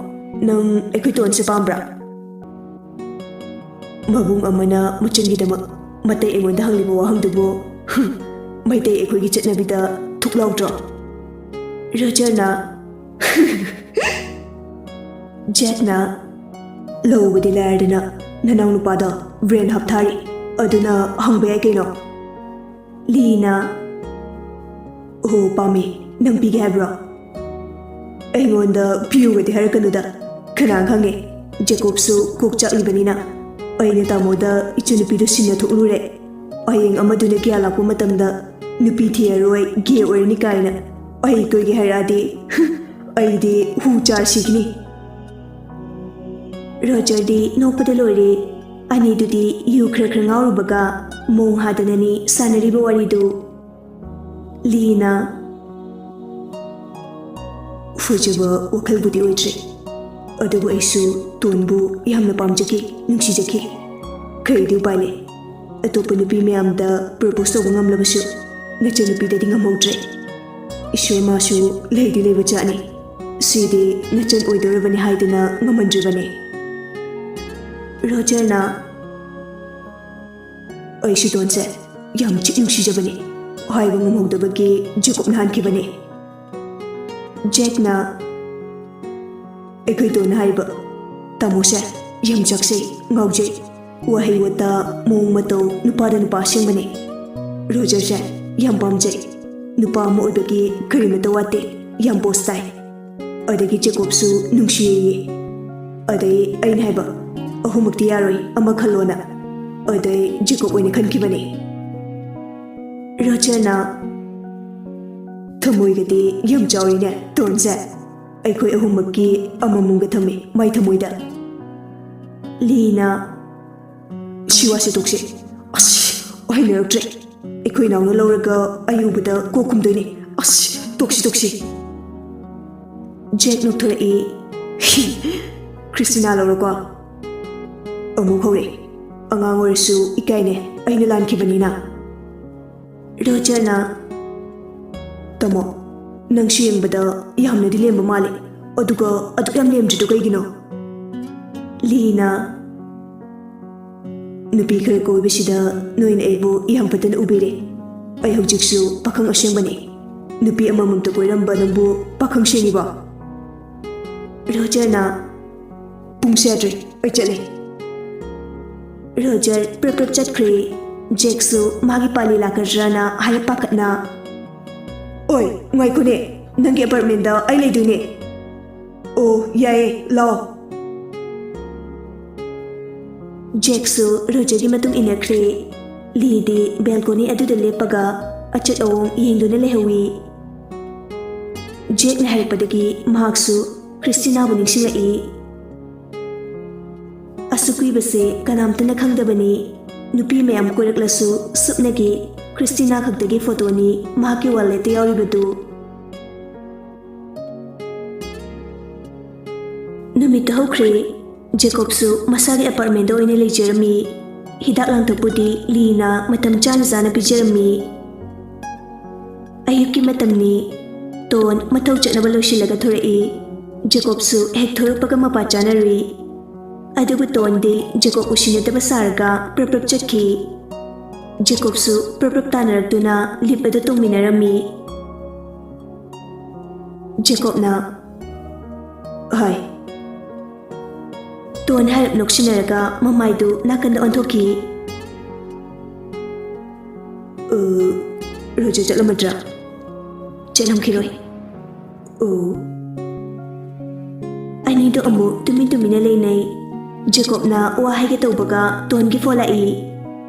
ꯅꯪ ꯑꯩꯈꯣꯏ ꯇꯣꯟꯁꯦ ꯄꯥꯝꯕ꯭ꯔꯥ?" ꯃꯕꯨꯡ ꯑꯃꯅ ꯃꯆꯟꯒꯤꯗꯃꯛ ꯃꯇꯩ ꯑꯩꯉꯣꯟꯗ ꯍꯪꯂꯤꯕ ꯋꯥꯍꯪꯗꯨꯕꯨ, ꯍꯨꯝ, ꯃꯩꯇꯩ ꯑꯩꯈꯣꯏꯒꯤ ꯆꯠꯅꯕꯤꯗ ꯊꯨꯛ ꯂꯥꯎꯗ꯭ꯔꯣ? ꯔꯣꯖꯔꯅ, ꯖꯦꯛꯅ, "ꯂꯧꯕꯗꯤ ꯂꯥꯏꯔꯗꯅ ꯅꯅꯥꯎ ꯅꯨꯄꯥꯗꯣ ꯕ꯭ꯔꯦꯟ ꯍꯥꯞꯊꯥꯔꯤ, ꯑꯗꯨꯅ ꯍꯪꯕ ꯌꯥꯏ ꯀꯩꯅꯣ꯫" ꯂꯤꯅ, "ꯑꯣ, ꯄꯥꯝꯃꯤ, ꯅꯪ ꯄꯤꯒꯦ ꯍꯥꯏꯕ꯭ꯔꯣ?" "ꯑꯩꯉꯣꯟꯗ ꯄꯤꯌꯨꯒꯗꯤ ꯍꯥꯏꯔꯛꯀꯅꯨꯗ꯫ ꯀꯅꯥ ꯈꯪꯉꯦ, ꯖꯦꯀꯣꯕꯁꯨ ꯀꯣꯛ ꯆꯥꯛꯂꯤꯕꯅꯤꯅ꯫ ꯑꯩꯅ ꯇꯥꯃꯣꯗ ꯏꯆꯟꯅꯨꯄꯤꯗꯨ ꯁꯤꯟꯅ ꯊꯣꯛꯂꯨꯔꯦ꯫ ꯍꯌꯦꯡ ꯑꯃꯗꯨꯅ ꯀꯌꯥ ꯂꯥꯛꯄ ꯃꯇꯝꯗ ꯅꯨꯄꯤ ꯊꯤꯔꯔꯣꯏ, ꯒꯦ ꯑꯣꯏꯔꯅꯤ ꯀꯥꯏꯅ ꯑꯩ ꯀꯣꯏꯒꯦ ꯍꯥꯏꯔꯛꯑꯗꯤ, ꯑꯩꯗꯤ ꯍꯨ ꯆꯥꯔ ꯁꯤꯈꯤꯅꯤ꯫" ꯔꯣꯖꯔꯗꯤ ꯅꯣꯛꯄꯗ ꯂꯣꯏꯔꯦ꯫ ꯑꯅꯤꯗꯨꯗꯤ ꯌꯨ ꯈꯔ ꯈꯔ ꯉꯥꯎꯔꯨꯕꯒ ꯃꯣꯡ ꯍꯥꯗꯅꯅꯤ ꯁꯥꯟꯅꯔꯤꯕ ꯋꯥꯔꯤꯗꯨ꯫ ꯂꯤꯅ, "ꯐꯖꯕ ꯋꯥꯈꯜꯕꯨꯗꯤ ꯑꯣꯏꯗ꯭ꯔꯦ, ꯑꯗꯨꯕꯨ ꯑꯩꯁꯨ ꯇꯣꯟꯕꯨ ꯌꯥꯝꯅ ꯄꯥꯝꯖꯈꯤ, ꯅꯨꯡꯁꯤꯖꯈꯤ꯫ ꯀꯔꯤꯗꯤ ꯎꯄꯥꯏ ꯂꯩ? ꯑꯇꯣꯞꯄ ꯅꯨꯄꯤ ꯃꯌꯥꯝꯗ ꯄ꯭ꯔꯣꯄꯣꯁ ꯇꯧꯕ ꯉꯝꯂꯕꯁꯨ ꯅꯆꯟꯅꯨꯄꯤꯗꯗꯤ ꯉꯝꯍꯧꯗ꯭ꯔꯦ꯫ ꯏꯁꯣꯔ ꯃꯥꯁꯨ ꯂꯩꯗꯤ ꯂꯩꯕ ꯖꯥꯠꯅꯤ꯫ ꯁꯤꯗꯤ ꯅꯆꯟ ꯑꯣꯏꯗꯧꯔꯕꯅꯤ ꯍꯥꯏꯗꯨꯅ ꯉꯝꯍꯟꯗ꯭ꯔꯤꯕꯅꯤ꯫" ꯔꯣꯖꯔꯅ, "ꯑꯩꯁꯨ ꯇꯣꯟꯁꯦ ꯌꯥꯝ ꯆꯤꯛ ꯅꯨꯡꯁꯤꯖꯕꯅꯤ, ꯍꯥꯏꯕ ꯉꯝꯍꯧꯗꯕꯒꯤ ꯖꯦꯀꯣꯕꯅ ꯍꯥꯟꯈꯤꯕꯅꯤ꯫" ꯖꯦꯛꯅ, "ꯑꯩꯈꯣꯏ ꯇꯣꯟꯅ ꯍꯥꯏꯕ ꯇꯥꯃꯣꯁꯦ ꯌꯥꯝ ꯆꯥꯛꯆꯩ, ꯉꯥꯎꯖꯩ꯫ ꯋꯥꯍꯩ ꯋꯥꯇꯥ, ꯃꯑꯣꯡ ꯃꯇꯧ ꯅꯨꯄꯥꯗ ꯅꯨꯄꯥ ꯑꯁꯦꯡꯕꯅꯤ꯫ ꯔꯣꯖꯔꯁꯦ ꯌꯥꯝ ꯄꯥꯝꯖꯩ꯫ ꯅꯨꯄꯥ ꯑꯃ ꯑꯣꯏꯕꯒꯤ ꯀꯔꯤꯃꯇ ꯋꯥꯠꯇꯦ, ꯌꯥꯝ ꯄꯣꯁ ꯇꯥꯏ꯫ ꯑꯗꯒꯤ ꯖꯦꯀꯣꯕꯁꯨ ꯅꯨꯡꯁꯤꯌꯦ꯫ ꯑꯗꯩ ꯑꯩꯅ ꯍꯥꯏꯕ, ꯑꯍꯨꯝꯃꯛꯇꯤ ꯌꯥꯔꯣꯏ, ꯑꯃ ꯈꯜꯂꯣꯅ꯫ ꯑꯗꯩ ꯖꯦꯀꯣꯕ ꯑꯣꯏꯅ ꯈꯟꯈꯤꯕꯅꯤ꯫" ꯔꯣꯖꯔꯅ, "ꯊꯃꯣꯏꯒꯗꯤ ꯌꯥꯝ ꯆꯥꯎꯔꯤꯅꯦ ꯇꯣꯟꯁꯦ꯫ ꯑꯩꯈꯣꯏ ꯑꯍꯨꯝꯃꯛꯀꯤ ꯑꯃꯃꯝꯒ ꯊꯝꯃꯤ ꯃꯥꯏ ꯊꯃꯣꯏꯗ"꯫ ꯂꯤꯅ, "ꯁꯤ ꯋꯥꯁꯦ ꯇꯣꯛꯁꯤ꯫ ꯑꯁ, ꯍꯩꯅꯔꯛꯇ꯭ꯔꯦ꯫ ꯑꯩꯈꯣꯏ ꯅꯥꯎꯅ ꯂꯧꯔꯒ ꯑꯩ ꯎꯕꯗ ꯀꯣꯛ ꯈꯨꯝꯗꯣꯏꯅꯤ꯫ ꯑꯁ, ꯇꯣꯛꯁꯤ, ꯇꯣꯛꯁꯤ"꯫ ꯖꯦꯛ ꯅꯣꯛꯊꯣꯔꯛꯏ꯫ "ꯈ꯭ꯔꯤꯁꯇꯤꯅꯥ ꯂꯧꯔꯣꯀꯣ꯫ ꯑꯃꯨꯛ ꯍꯧꯔꯦ꯫ ꯑꯉꯥꯡ ꯑꯣꯏꯔꯁꯨ ꯏꯀꯥꯏꯅꯦ, ꯑꯩꯅ ꯂꯥꯟꯈꯤꯕꯅꯤꯅ"꯫ ꯔꯣꯖꯔꯅ, "ꯇꯥꯃꯣ, ꯅꯪꯁꯨ ꯌꯦꯡꯕꯗ ꯌꯥꯝꯅꯗꯤ ꯂꯦꯝꯕ ꯃꯥꯜꯂꯦ꯫ ꯑꯗꯨꯒ ꯑꯗꯨꯛ ꯌꯥꯝ ꯂꯦꯝꯗ꯭ꯔꯤꯗꯣ ꯀꯩꯒꯤꯅꯣ?" ꯂꯤꯅ, "ꯅꯨꯄꯤ ꯈꯔ ꯀꯣꯏꯕꯁꯤꯗ ꯅꯣꯏꯅ ꯑꯩꯕꯨ ꯌꯥꯝ ꯐꯠꯇꯅ ꯎꯕꯤꯔꯦ꯫ ꯑꯩ ꯍꯧꯖꯤꯛꯁꯨ ꯄꯥꯈꯪ ꯑꯁꯦꯡꯕꯅꯤ꯫ ꯅꯨꯄꯤ ꯑꯃꯃꯝꯇ ꯀꯣꯏꯔꯝꯕ ꯅꯪꯕꯨ ꯄꯥꯈꯪ ꯁꯦꯡꯉꯤꯕꯣ?" ꯔꯣꯖꯔꯅ, "ꯄꯨꯡꯁꯦ ꯌꯥꯗ꯭ꯔꯦ, ꯑꯩ ꯆꯠꯂꯦ"꯫ ꯔꯣꯖꯔ ꯄ꯭ꯔꯞ ꯄ꯭ꯔꯞ ꯆꯠꯈ꯭ꯔꯦ꯫ ꯖꯦꯛꯁꯨ ꯃꯥꯒꯤ ꯄꯥꯂꯤ ꯂꯥꯛꯀꯗ꯭ꯔꯥꯅ ꯍꯥꯏꯔꯞ ꯄꯥꯈꯠꯅ, "ꯑꯣꯏ, ꯉꯥꯏꯈꯣꯅꯦ, ꯅꯪꯒꯤ ꯑꯦꯄꯥꯔꯠꯃꯦꯟꯗ ꯑꯩ ꯂꯩꯗꯣꯏꯅꯦ"꯫ "ꯑꯣ, ꯌꯥꯏꯌꯦ, ꯂꯥꯛꯑꯣ"꯫ ꯖꯦꯛꯁꯨ ꯔꯣꯖꯔꯒꯤ ꯃꯇꯨꯡ ꯏꯟꯅꯈ꯭ꯔꯦ꯫ ꯂꯤꯗꯤ ꯕꯦꯜꯀꯣꯅꯤ ꯑꯗꯨꯗ ꯂꯦꯞꯄꯒ ꯑꯆꯠ ꯑꯋꯣꯡ ꯌꯦꯡꯗꯨꯅ ꯂꯩꯍꯧꯏ꯫ ꯖꯦꯛꯅ ꯍꯥꯏꯔꯛꯄꯗꯒꯤ ꯃꯍꯥꯛꯁꯨ ꯈ꯭ꯔꯤꯁꯇꯤꯅꯥꯕꯨ ꯅꯤꯡꯁꯤꯡꯂꯛꯏ꯫ ꯑꯁꯨꯛ ꯀꯨꯏꯕꯁꯦ ꯀꯅꯥꯝꯇꯅ ꯈꯪꯗꯕꯅꯤ꯫ ꯅꯨꯄꯤ ꯃꯌꯥꯝ ꯀꯣꯏꯔꯛꯂꯁꯨ ꯁꯨꯞꯅꯒꯤ ꯈ꯭ꯔꯤꯁꯇꯤꯅꯥ ꯈꯛꯇꯒꯤ ꯐꯣꯇꯣꯅꯤ ꯃꯍꯥꯛꯀꯤ ꯋꯥꯂꯦꯠꯇ ꯌꯥꯎꯔꯤꯕꯗꯨ꯫ ꯅꯨꯃꯤꯠꯇꯨ ꯍꯧꯈ꯭ꯔꯦ꯫ ꯖꯦꯀꯣꯕꯁꯨ ꯃꯁꯥꯒꯤ ꯑꯦꯄꯥꯔꯠꯃꯦꯟꯗ ꯑꯣꯏꯅ ꯂꯩꯖꯔꯝꯃꯤ꯫ ꯍꯤꯗꯥꯛ ꯂꯥꯡꯊꯛꯄꯨꯗꯤ ꯂꯤꯅ ꯃꯇꯝ ꯆꯥꯅ ꯆꯥꯅ ꯄꯤꯖꯔꯝꯃꯤ꯫ ꯑꯌꯨꯛꯀꯤ ꯃꯇꯝꯅꯤ꯫ ꯇꯣꯟ ꯃꯊꯧ ꯆꯠꯅꯕ ꯂꯣꯏꯁꯤꯜꯂꯒ ꯊꯣꯔꯛꯏ꯫ ꯖꯦꯀꯣꯕꯁꯨ ꯍꯦꯛ ꯊꯣꯔꯛꯄꯒ ꯃꯄꯥ ꯆꯥꯅꯔꯨꯏ꯫ ꯑꯗꯨꯕꯨ ꯇꯣꯟꯗꯤ ꯖꯦꯀꯣꯕ ꯎꯁꯤꯟꯅꯗꯕ ꯁꯥꯔꯒ ꯄ꯭ꯔꯞ ꯄ꯭ꯔꯞ ꯆꯠꯈꯤ꯫ ꯖꯦꯀꯣꯕꯁꯨ ꯄ꯭ꯔꯞ ꯄ꯭ꯔꯞ ꯇꯥꯟꯅꯔꯛꯇꯨꯅ ꯂꯤꯞ ꯑꯗꯨ ꯇꯣꯡꯃꯤꯟꯅꯔꯝꯃꯤ꯫ ꯖꯦꯀꯣꯕꯅ, "ꯍꯥꯏ"꯫ ꯇꯣꯟ ꯍꯥꯏꯔꯞ ꯅꯣꯛꯁꯤꯟꯅꯔꯒ ꯃꯃꯥꯏꯗꯨ ꯅꯥꯀꯟꯗ ꯑꯣꯟꯊꯣꯛꯈꯤ꯫ "ꯑ, ꯔꯣꯖꯔ ꯆꯠꯂꯝꯃꯗ꯭ꯔꯥ?" "ꯆꯠꯂꯝꯈꯤꯔꯣꯏ"꯫ "ꯑ"꯫ ꯑꯅꯤꯗꯨ ꯑꯃꯨꯛ ꯇꯨꯃꯤꯟ ꯇꯨꯃꯤꯟꯅ ꯂꯩꯅꯩ꯫ ꯖꯦꯀꯣꯕꯅ ꯋꯥ ꯍꯥꯏꯒꯦ ꯇꯧꯕꯒ ꯇꯣꯟꯒꯤ ꯐꯣꯟ ꯂꯥꯛꯏ꯫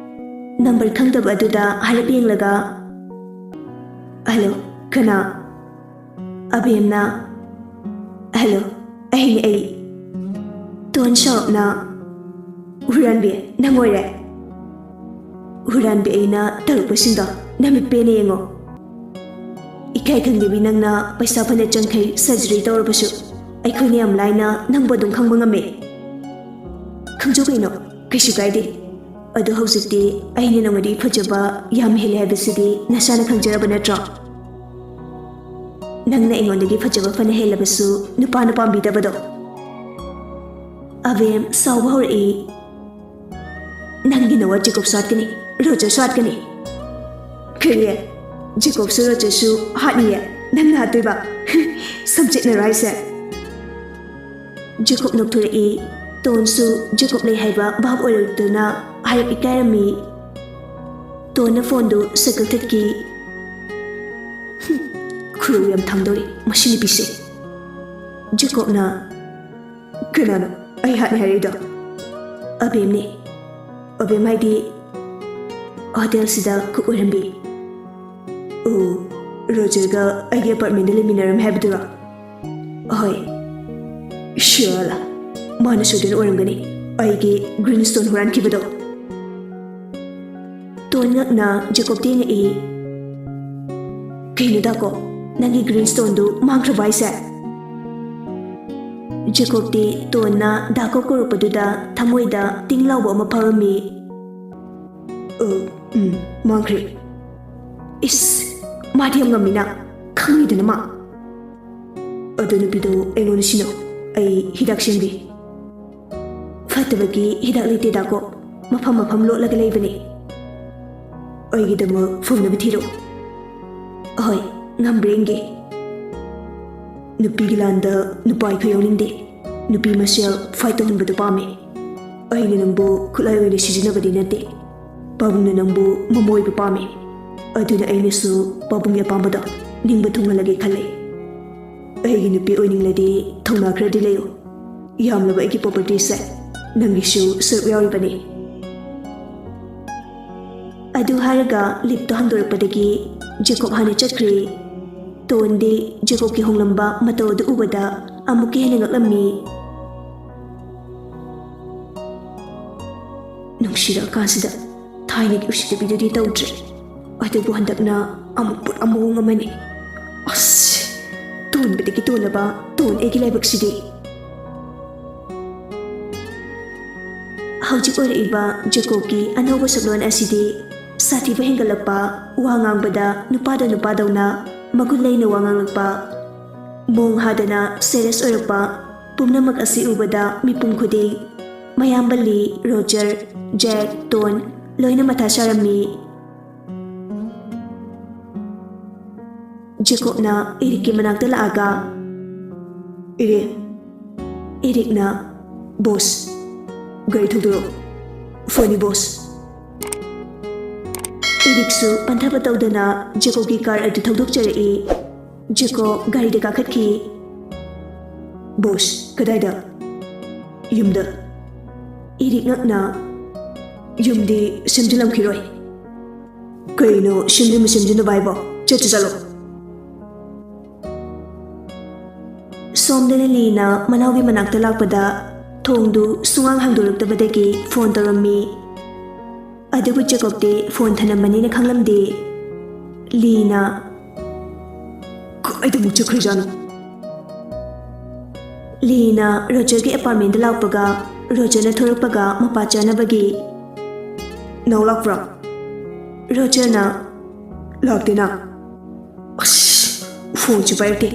ꯅꯝꯕꯔ ꯈꯪꯗꯕ ꯑꯗꯨꯗ ꯍꯥꯏꯔꯞ ꯌꯦꯡꯂꯒ, ꯍꯜꯂꯣ, ꯀꯅꯥ? ꯑꯕꯦꯝꯅ, ꯍꯜꯂꯣ, ꯑꯩꯅꯦ, ꯑꯩ꯫ ꯇꯣꯟ ꯁꯥꯎꯔꯞꯅ, ꯍꯨꯔꯥꯟꯕꯤ, ꯅꯪ ꯑꯣꯏꯔꯦ? ꯍꯨꯔꯥꯟꯕꯤ ꯑꯩꯅ ꯇꯧꯔꯛꯄꯁꯤꯡꯗꯣ ꯅꯃꯤꯠ ꯄꯦꯟꯅ ꯌꯦꯡꯉꯣ꯫ ꯏꯀꯥꯏ ꯈꯪꯗꯕꯤ ꯅꯪꯅ ꯄꯩꯁꯥ ꯐꯅ ꯆꯪꯈꯩ ꯁꯔꯖꯔꯤ ꯇꯧꯔꯕꯁꯨ ꯑꯩꯈꯣꯏꯅ ꯌꯥꯝ ꯂꯥꯏꯅ ꯅꯪꯕꯨ ꯑꯗꯨꯝ ꯈꯪꯕ ꯉꯝꯃꯦ꯫ ꯈꯪꯖꯧ ꯀꯩꯅꯣ, ꯀꯩꯁꯨ ꯀꯥꯏꯗꯦ꯫ ꯑꯗꯣ ꯍꯧꯖꯤꯛꯇꯤ ꯑꯩꯅ ꯅꯉꯣꯟꯗꯒꯤ ꯐꯖꯕ ꯌꯥꯝ ꯍꯦꯜꯂꯦ ꯍꯥꯏꯕꯁꯤꯗꯤ ꯅꯁꯥꯅ ꯈꯪꯖꯔꯕ ꯅꯠꯇ꯭ꯔꯣ? ꯅꯪꯅ ꯑꯩꯉꯣꯟꯗꯒꯤ ꯐꯖꯕ ꯐꯅ ꯍꯦꯜꯂꯕꯁꯨ ꯅꯨꯄꯥꯅ ꯄꯥꯝꯕꯤꯗꯕꯗꯣ꯫ ꯑꯕꯦꯝ ꯁꯥꯎꯕ ꯍꯧꯔꯛꯏ꯫ ꯅꯪꯒꯤ ꯅꯋꯥ ꯖꯦꯀꯣꯕꯁꯨ ꯍꯥꯠꯀꯅꯤ, ꯔꯣꯖꯔꯁꯨ ꯍꯥꯠꯀꯅꯤ꯫ ꯀꯔꯤ? ꯖꯦꯀꯣꯕꯁꯨ ꯔꯣꯖꯔꯁꯨ ꯍꯥꯠꯅꯤꯌꯦ? ꯅꯪꯅ ꯍꯥꯠꯇꯣꯏꯕ? ꯁꯝꯆꯦꯠꯅꯔꯣ ꯍꯥꯏꯁꯦ? ꯖꯦꯀꯣꯕ ꯅꯣꯛꯊꯣꯔꯛꯏ꯫ ꯇꯣꯟꯁꯨ ꯖꯦꯀꯣꯕ ꯂꯩ ꯍꯥꯏꯕ ꯚꯥꯞ ꯑꯣꯏꯔꯛꯇꯨꯅ ꯍꯥꯏꯔꯞ ꯏꯀꯥꯏꯔꯝꯃꯤ꯫ ꯇꯣꯟꯅ ꯐꯣꯟꯗꯨ ꯁꯠ ꯀꯛꯊꯠꯈꯤ꯫ "ꯍꯨꯝ, ꯈꯨꯔꯧ ꯌꯥꯝ ꯊꯥꯡꯗꯧꯔꯤ ꯃꯁꯤ ꯅꯨꯄꯤꯁꯦ"꯫ ꯖꯦꯀꯣꯕꯅ, "ꯀꯅꯥꯅꯣ ꯑꯩ ꯍꯥꯠꯅꯤ ꯍꯥꯏꯔꯛꯏꯗꯣ?" "ꯑꯕꯦꯝꯅꯦ꯫ ꯑꯕꯦꯝ ꯍꯥꯏꯗꯤ ꯍꯣꯇꯦꯜꯁꯤꯗ ꯀꯨꯛ ꯑꯣꯏꯔꯝꯕꯤ"꯫ "ꯑꯣ, ꯔꯣꯖꯔꯒ ꯑꯩꯒꯤ ꯑꯦꯄꯥꯔꯠꯃꯦꯟꯗ ꯂꯩꯃꯤꯟꯅꯔꯝꯃꯦ ꯍꯥꯏꯕꯗꯨꯔꯣ?" "ꯍꯣꯏ"꯫ "ꯁꯤꯌꯥꯂꯥ, ꯃꯥꯅ ꯁꯣꯏꯗꯅ ꯑꯣꯏꯔꯝꯒꯅꯤ ꯑꯩꯒꯤ ꯒ꯭ꯔꯤꯟ ꯁ꯭ꯇꯣꯟ ꯍꯨꯔꯥꯟꯈꯤꯕꯗꯣ"꯫ ꯇꯣꯟ ꯉꯛꯅ ꯖꯦꯀꯣꯕꯇ ꯌꯦꯡꯉꯛꯏ꯫ "ꯀꯩꯅꯣ ꯗꯥꯀꯣ, ꯅꯪꯒꯤ ꯒ꯭ꯔꯤꯟ ꯁ꯭ꯇꯣꯟꯗꯨ ꯃꯥꯡꯈ꯭ꯔꯕ ꯍꯥꯏꯁꯦ?" ꯖꯦꯀꯣꯕꯇꯤ ꯇꯣꯟꯅ ꯗꯥꯀꯣ ꯀꯧꯔꯛꯄꯗꯨꯗ ꯊꯃꯣꯏꯗ ꯇꯤꯡ ꯂꯥꯎꯕ ꯑꯃ ꯐꯥꯎꯔꯝꯃꯤ꯫ "ꯑ, ꯎꯝ, ꯃꯥꯡꯈ꯭ꯔꯦ"꯫ "ꯏꯁ, ꯃꯥꯗꯤ ꯌꯥꯝ ꯉꯝꯃꯤꯅ, ꯈꯪꯉꯤꯗꯅ ꯃꯥ"꯫ "ꯑꯗꯨ ꯅꯨꯄꯤꯗꯣ ꯑꯩꯉꯣꯟꯗ ꯁꯤꯟꯅꯧ, ꯑꯩ ꯍꯤꯗꯥꯛ ꯁꯦꯝꯒꯦ"꯫ "ꯐꯠꯇꯕꯒꯤ ꯍꯤꯗꯥꯛ ꯂꯩꯇꯦ ꯗꯥꯀꯣ, ꯃꯐꯝ ꯃꯐꯝ ꯂꯣꯠꯂꯒ ꯂꯩꯕꯅꯦ꯫ ꯑꯩꯒꯤꯗꯃꯛ ꯐꯪꯅꯕ ꯊꯤꯔꯛꯎ"꯫ "ꯍꯣꯏ, ꯉꯝꯕ꯭ꯔꯥ ꯌꯦꯡꯒꯦ"꯫ "ꯅꯨꯄꯤꯒꯤ ꯂꯥꯟꯗ ꯅꯨꯄꯥ ꯑꯩꯈꯣꯏ ꯌꯥꯎꯅꯤꯡꯗꯦ꯫ ꯅꯨꯄꯤ ꯃꯁꯦꯜ ꯐꯥꯏꯠ ꯇꯧꯍꯟꯕꯗꯨ ꯄꯥꯝꯃꯤ꯫ ꯑꯩꯅ ꯅꯪꯕꯨ ꯈꯨꯠꯂꯥꯏ ꯑꯣꯏꯅ ꯁꯤꯖꯤꯟꯅꯕꯗꯤ ꯅꯠꯇꯦ꯫ ꯄꯥꯕꯨꯡꯅ ꯅꯪꯕꯨ ꯃꯃꯧ ꯑꯣꯏꯕ ꯄꯥꯝꯃꯤ꯫ ꯑꯗꯨꯅ ꯑꯩꯅꯁꯨ ꯄꯥꯕꯨꯡꯒꯤ ꯑꯄꯥꯝꯕꯗꯣ ꯅꯤꯡꯕ ꯊꯨꯡꯍꯜꯂꯒꯦ ꯈꯜꯂꯤ꯫ ꯑꯩꯒꯤ ꯅꯨꯄꯤ ꯑꯣꯏꯅꯤꯡꯂꯗꯤ ꯊꯧꯅꯥ ꯈꯔꯗꯤ ꯂꯩꯌꯨ꯫ ꯌꯥꯝꯂꯕ ꯑꯩꯒꯤ ꯄ꯭ꯔꯣꯄꯔꯇꯤꯁꯦ ꯅꯪꯒꯤꯁꯨ ꯁꯔꯨꯛ ꯌꯥꯎꯔꯤꯕꯅꯤ"꯫ ꯑꯗꯨ ꯍꯥꯏꯔꯒ ꯂꯤꯐꯇꯣ ꯍꯥꯡꯗꯣꯔꯛꯄꯗꯒꯤ ꯖꯦꯀꯣꯕ ꯍꯥꯟꯅ ꯆꯠꯈ꯭ꯔꯦ꯫ ꯇꯣꯟꯗꯤ ꯖꯦꯀꯣꯕꯀꯤ ꯍꯣꯡꯂꯝꯕ ꯃꯇꯧ ꯑꯗꯨ ꯎꯕꯗ ꯑꯃꯨꯛꯀ ꯍꯦꯟꯅ ꯉꯛꯂꯝꯃꯤ꯫ ꯅꯨꯡꯁꯤꯔꯛꯑꯀꯥꯟꯁꯤꯗ ꯊꯥꯏꯅꯒꯤ ꯎꯁꯤꯠꯇꯕꯤꯗꯨꯗꯤ ꯇꯧꯗ꯭ꯔꯦ, ꯑꯗꯨꯕꯨ ꯍꯟꯗꯛꯅ ꯑꯃꯨꯛ ꯄꯨꯔꯥ ꯃꯑꯣꯡ ꯑꯃꯅꯤ꯫ ꯑꯁ, ꯇꯣꯟꯕꯗꯒꯤ ꯇꯣꯜꯂꯕ ꯇꯣꯟ ꯑꯩꯒꯤ ꯂꯥꯏꯕꯛꯁꯤꯗꯤ꯫ ꯍꯧꯖꯤꯛ ꯑꯣꯏꯔꯛꯏꯕ ꯖꯦꯀꯣꯕꯀꯤ ꯑꯅꯧꯕ ꯁꯛꯂꯣꯟ ꯑꯁꯤꯗꯤ ꯁꯥꯊꯤꯕ ꯍꯦꯟꯒꯠꯂꯛꯄ, ꯋꯥ ꯉꯥꯡꯕꯗ ꯅꯨꯄꯥꯗ ꯅꯨꯄꯥꯗꯧꯅ ꯃꯒꯨꯟ ꯂꯩꯅ ꯋꯥ ꯉꯥꯡꯂꯛꯄ, ꯃꯣꯡ ꯍꯥꯗꯅ ꯁꯦꯔꯤꯌꯁ ꯑꯣꯏꯔꯛꯄ, ꯄꯨꯝꯅꯃꯛ ꯑꯁꯤ ꯎꯕꯗ ꯃꯤꯄꯨꯝ ꯈꯨꯗꯤꯡ, ꯃꯌꯥꯝꯕ ꯂꯤ, ꯔꯣꯖꯔ, ꯖꯦꯛ, ꯇꯣꯟ ꯂꯣꯏꯅ ꯃꯊꯥ ꯁꯥꯔꯝꯃꯤ꯫ ꯖꯦꯀꯣꯕꯅ ꯏꯔꯤꯛꯀꯤ ꯃꯅꯥꯛꯇ ꯂꯥꯛꯑꯒ, "ꯏꯔꯤꯛ꯫" ꯏꯔꯤꯛꯅ, "ꯕꯣꯁ, ꯒꯥꯔꯤ ꯊꯧꯗꯣꯔꯛꯑꯣ꯫" "ꯐꯅꯤ, ꯕꯣꯁ꯫" ꯏꯔꯤꯛꯁꯨ ꯄꯟꯊꯕ ꯇꯧꯗꯅ ꯖꯦꯀꯣꯕꯀꯤ ꯀꯥꯔ ꯑꯗꯨ ꯊꯧꯗꯣꯛꯆꯔꯛꯏ꯫ ꯖꯦꯀꯣꯕ ꯒꯥꯔꯤꯗ ꯀꯥꯈꯠꯈꯤ꯫ "ꯕꯣꯁ, ꯀꯗꯥꯏꯗ?" "ꯌꯨꯝꯗ꯫" ꯏꯔꯤꯛ ꯉꯛꯅ, "ꯌꯨꯝꯗꯤ ꯁꯦꯝꯖꯤꯜꯂꯝꯈꯤꯔꯣꯏ꯫" "ꯀꯩꯅꯣ ꯁꯦꯝꯖꯤꯟꯕ ꯁꯦꯝꯖꯤꯟꯗꯕ ꯍꯥꯏꯕꯣ? ꯆꯠꯇ ꯆꯠꯂꯣ꯫" ꯁꯣꯝꯗꯅ ꯂꯤꯅ ꯃꯅꯥꯎꯒꯤ ꯃꯅꯥꯛꯇ ꯂꯥꯛꯄꯗ ꯊꯣꯡꯗꯨ ꯁꯨꯡꯍꯥꯡ ꯍꯥꯡꯗꯣꯔꯛꯇꯕꯗꯒꯤ ꯐꯣꯟ ꯇꯧꯔꯝꯃꯤ꯫ ꯑꯗꯨꯕꯨ ꯖꯦꯀꯣꯕꯇꯤ ꯐꯣꯟ ꯊꯅꯝꯕꯅꯤꯅ ꯈꯪꯂꯝꯗꯦ꯫ ꯂꯤꯅ, "ꯀꯥꯏꯗ ꯑꯃꯨꯛ ꯆꯠꯈ꯭ꯔꯖꯥꯠꯅꯣ?" ꯂꯤꯅ ꯔꯣꯖꯔꯒꯤ ꯑꯦꯄꯥꯔꯠꯃꯦꯟꯗ ꯂꯥꯛꯄꯒ, ꯔꯣꯖꯔꯅ ꯊꯣꯔꯛꯄꯒ ꯃꯄꯥ ꯆꯥꯅꯕꯒꯤ, "ꯅꯥꯎ ꯂꯥꯛꯄ꯭ꯔꯣ?" ꯔꯣꯖꯔꯅ, "ꯂꯥꯛꯇꯦꯅ꯫" ꯑꯁ, ꯐꯣꯟꯁꯨ ꯄꯥꯏꯔꯛꯇꯦ꯫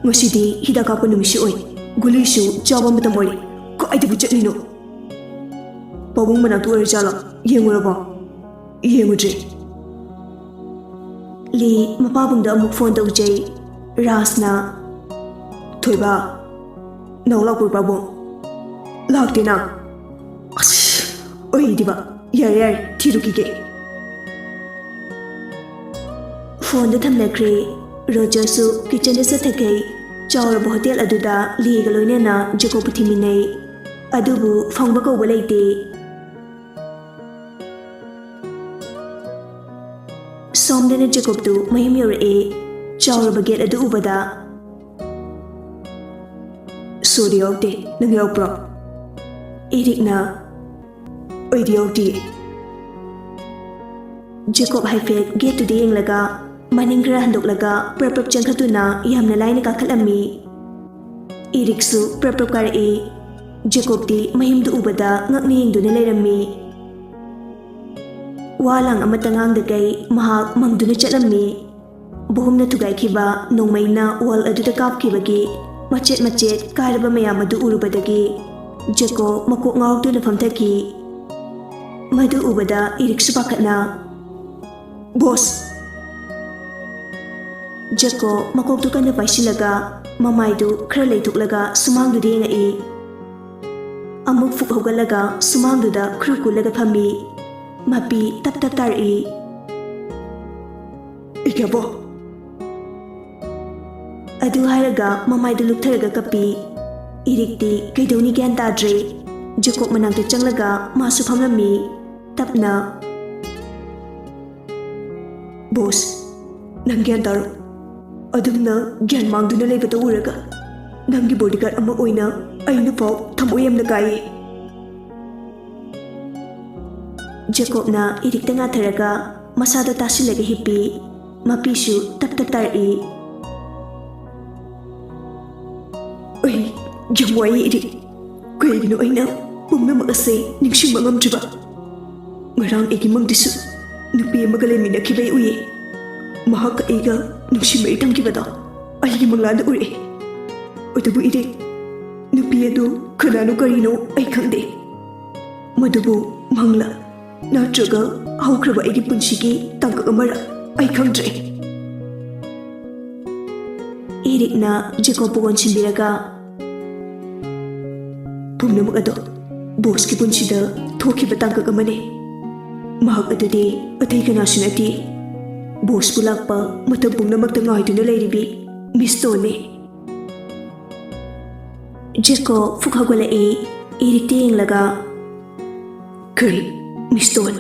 ꯉꯁꯤꯗꯤ ꯍꯤꯗꯥꯛ ꯀꯥꯞꯄ ꯅꯨꯃꯤꯠꯁꯨ ꯑꯣꯏ꯫ ꯒꯨꯂꯤꯁꯨ ꯆꯥꯕ ꯃꯇꯝ ꯑꯣꯏꯔꯦ꯫ ꯀꯥꯏꯗꯕꯨ ꯆꯠꯂꯤꯅꯣ? ꯄꯥꯕꯨꯡ ꯃꯅꯥꯛꯇ ꯑꯣꯏꯔꯖꯥꯠꯂꯣ? ꯌꯦꯡꯉꯨꯔꯕꯣ? ꯌꯦꯡꯉꯨꯗ꯭ꯔꯤ꯫ ꯂꯤ ꯃꯄꯥꯕꯨꯡꯗ ꯑꯃꯨꯛ ꯐꯣꯟ ꯇꯧꯖꯩ꯫ ꯔꯥꯖꯅ, "ꯊꯣꯏꯕ, ꯅꯥꯎ ꯂꯥꯛꯄ꯭ꯔꯣ ꯄꯥꯕꯨꯡ?" "ꯂꯥꯛꯇꯦꯅ꯫" ꯑꯁ, ꯑꯣꯏꯗꯤꯕ꯫ ꯌꯥꯔꯦ, ꯌꯥꯔꯦ, ꯊꯤꯔꯨꯈꯤꯒꯦ꯫ ꯐꯣꯟꯗꯨ ꯊꯝꯅꯈ꯭ꯔꯦ꯫ ꯔꯣꯖꯔꯁꯨ ꯀꯤꯆꯟꯗ ꯆꯠꯊꯈꯩ ꯆꯥꯎꯔꯕ ꯍꯣꯇꯦꯜ ꯑꯗꯨꯗ ꯂꯤꯒ ꯂꯣꯏꯅꯅ ꯖꯦꯀꯣꯕꯄꯨ ꯊꯤꯃꯤꯟꯅꯩ꯫ ꯑꯗꯨꯕꯨ ꯐꯪꯕ ꯀꯧꯕ ꯂꯩꯇꯦ꯫ ꯁꯣꯝ ꯁꯣꯝꯗꯅ ꯖꯦꯀꯣꯕꯇꯨ ꯃꯌꯨꯝ ꯌꯧꯔꯛꯑꯦ꯫ ꯆꯥꯎꯔꯕ ꯒꯦꯠ ꯑꯗꯨ ꯎꯕꯗ, "ꯁꯣꯔꯤ ꯌꯥꯎꯗꯦ, ꯅꯪ ꯌꯥꯎꯕ꯭ꯔꯣ?" ꯏꯔꯤꯛꯅ, "ꯑꯩꯗꯤ ꯌꯥꯎꯗꯦ꯫" ꯖꯦꯀꯣꯕ ꯍꯥꯏꯐꯦꯠ ꯒꯦꯠꯇꯨꯗ ꯌꯦꯡꯂꯒ ꯃꯅꯤꯡ ꯈꯔ ꯍꯟꯗꯣꯛꯂꯒ ꯄ꯭ꯔꯞ ꯄ꯭ꯔꯞ ꯆꯦꯟꯈꯠꯇꯨꯅ ꯌꯥꯝꯅ ꯂꯥꯏꯅ ꯀꯥꯈꯠꯂꯝꯃꯤ꯫ ꯏꯔꯤꯛꯁꯨ ꯄ꯭ꯔꯞ ꯄ꯭ꯔꯞ ꯀꯥꯔꯛꯏ꯫ ꯖꯦꯀꯣꯕꯇꯤ ꯃꯌꯨꯝꯗꯨ ꯎꯕꯗ ꯉꯛꯅ ꯌꯦꯡꯗꯨꯅ ꯂꯩꯔꯝꯃꯤ꯫ ꯋꯥ ꯂꯥꯡ ꯑꯃꯠꯇ ꯉꯥꯡꯗꯈꯩ ꯃꯍꯥꯛ ꯃꯪꯗꯨꯅ ꯆꯠꯂꯝꯃꯤ꯫ ꯕꯣꯝꯅ ꯊꯨꯒꯥꯏꯈꯤꯕ ꯅꯣꯡꯃꯩꯅ ꯋꯥꯜ ꯑꯗꯨꯗ ꯀꯥꯞꯈꯤꯕꯒꯤ ꯃꯆꯦꯠ ꯃꯆꯦꯠ ꯀꯥꯏꯔꯕ ꯃꯌꯥꯝ ꯑꯗꯨ ꯎꯔꯨꯕꯗꯒꯤ ꯖꯦꯀꯣꯕ ꯃꯀꯣꯛ ꯉꯥꯎꯔꯛꯇꯨꯅ ꯐꯝꯊꯈꯤ꯫ ꯃꯗꯨ ꯎꯕꯗ ꯏꯔꯤꯛꯁꯨ ꯄꯥꯈꯠꯅ, "ꯕꯣꯁ!" ꯖꯦꯀꯣꯕ ꯃꯀꯣꯛꯇꯨ ꯀꯟꯅ ꯄꯥꯏꯁꯤꯜꯂꯒ ꯃꯃꯥꯏꯗꯨ ꯈꯔ ꯂꯩꯊꯣꯛꯂꯒ ꯁꯨꯃꯥꯡꯗꯨꯗ ꯌꯦꯡꯉꯛꯏ꯫ ꯑꯃꯨꯛ ꯐꯨꯛ ꯍꯧꯒꯠꯂꯒ ꯁꯨꯃꯥꯡꯗꯨꯗ ꯈꯨꯔꯨ ꯀꯨꯜꯂꯒ ꯐꯝꯃꯤ꯫ ꯃꯄꯤ ꯇꯞ ꯇꯞ ꯇꯥꯔꯛꯏ꯫ "ꯏꯒꯕꯣ!" ꯑꯗꯨ ꯍꯥꯏꯔꯒ ꯃꯃꯥꯏꯗꯨ ꯂꯨꯞꯊꯔꯒ ꯀꯞꯄꯤ꯫ ꯏꯔꯤꯛꯇꯤ ꯀꯩꯗꯧꯅꯤ ꯒ꯭ꯌꯥꯟ ꯇꯥꯗ꯭ꯔꯦ꯫ ꯖꯦꯀꯣꯕ ꯃꯅꯥꯛꯇ ꯆꯪꯂꯒ ꯃꯥꯁꯨ ꯐꯝꯂꯝꯃꯤ꯫ ꯇꯞꯅ, "ꯕꯣꯁ, ꯅꯪ ꯒ꯭ꯌꯥꯟ ꯇꯥꯔꯣ꯫ ꯑꯗꯨꯝꯅ ꯒ꯭ꯌꯥꯟ ꯃꯥꯡꯗꯨꯅ ꯂꯩꯕꯗ ꯎꯔꯒ ꯅꯪꯒꯤ ꯕꯣꯗꯤꯒꯥꯔꯗ ꯑꯃ ꯑꯣꯏꯅ ꯑꯩꯅ ꯐꯥꯎ ꯊꯃꯣꯏ ꯌꯥꯝꯅ ꯀꯥꯏꯌꯦ꯫" ꯖꯦꯀꯣꯕꯅ ꯏꯔꯤꯛꯇ ꯉꯥꯊꯔꯒ ꯃꯁꯥꯗꯣ ꯇꯥꯁꯤꯜꯂꯒ ꯍꯤꯞꯄꯤ꯫ ꯃꯄꯤꯁꯨ ꯇꯞ ꯇꯞ ꯇꯥꯔꯛꯏ꯫ "ꯑꯩ ꯌꯥꯝ ꯋꯥꯏꯌꯦ, ꯏꯔꯤꯛ꯫ ꯀꯩꯒꯤꯅꯣ ꯑꯩꯅ ꯄꯨꯝꯅꯃꯛ ꯑꯁꯦ ꯅꯤꯡꯁꯤꯡꯕ ꯉꯝꯗ꯭ꯔꯤꯕ? ꯉꯔꯥꯡ ꯑꯩꯒꯤ ꯃꯪꯗꯁꯨ ꯅꯨꯄꯤ ꯑꯃꯒ ꯂꯩꯃꯤꯟꯅꯈꯤꯕ ꯑꯩ ꯎꯏꯌꯦ꯫ ꯃꯍꯥꯛꯀ ꯑꯩꯒ ꯅꯨꯡꯁꯤ ꯃꯔꯤ ꯇꯝꯈꯤꯕꯗꯣ ꯑꯩꯒꯤ ꯃꯪꯂꯥꯟꯗ ꯎꯔꯛꯑꯦ꯫ ꯑꯗꯨꯕꯨ ꯏꯔꯤꯛ, ꯅꯨꯄꯤ ꯑꯗꯨ ꯀꯅꯥꯅꯣ ꯀꯔꯤꯅꯣ ꯑꯩ ꯈꯪꯗꯦ꯫ ꯃꯗꯨꯕꯨ ꯃꯪꯂꯥ ꯅꯠꯇ꯭ꯔꯒ ꯍꯧꯈ꯭ꯔꯕ ꯑꯩꯒꯤ ꯄꯨꯟꯁꯤꯒꯤ ꯇꯥꯡꯀꯛ ꯑꯃꯔ ꯑꯩ ꯈꯪꯗ꯭ꯔꯦ꯫" ꯏꯔꯤꯛꯅ ꯖꯦꯀꯣꯕꯄꯨ ꯑꯣꯟꯁꯤꯟꯕꯤꯔꯒ, "ꯄꯨꯝꯅꯃꯛ ꯑꯗꯣ ꯕꯣꯁꯀꯤ ꯄꯨꯟꯁꯤꯗ ꯊꯣꯛꯈꯤꯕ ꯇꯥꯡꯀꯛ ꯑꯃꯅꯤ꯫ ꯃꯍꯥꯛ ꯑꯗꯨꯗꯤ ꯑꯇꯩ ꯀꯅꯥꯁꯨ ꯅꯠꯇꯦ, ꯕꯣꯁꯄꯨ ꯂꯥꯛꯄ ꯃꯇꯝ ꯄꯨꯝꯅꯃꯛꯇ ꯉꯥꯏꯗꯨꯅ ꯂꯩꯔꯤꯕꯤ ꯃꯤꯁ ꯇꯣꯟꯅꯤ꯫" ꯖꯦꯀꯣꯕ ꯐꯨꯛ ꯍꯧꯒꯠꯂꯛꯏ꯫ ꯏꯔꯤꯛꯇ ꯌꯦꯡꯂꯒ, "ꯀꯔꯤ, ꯃꯤꯁ ꯇꯣꯟ,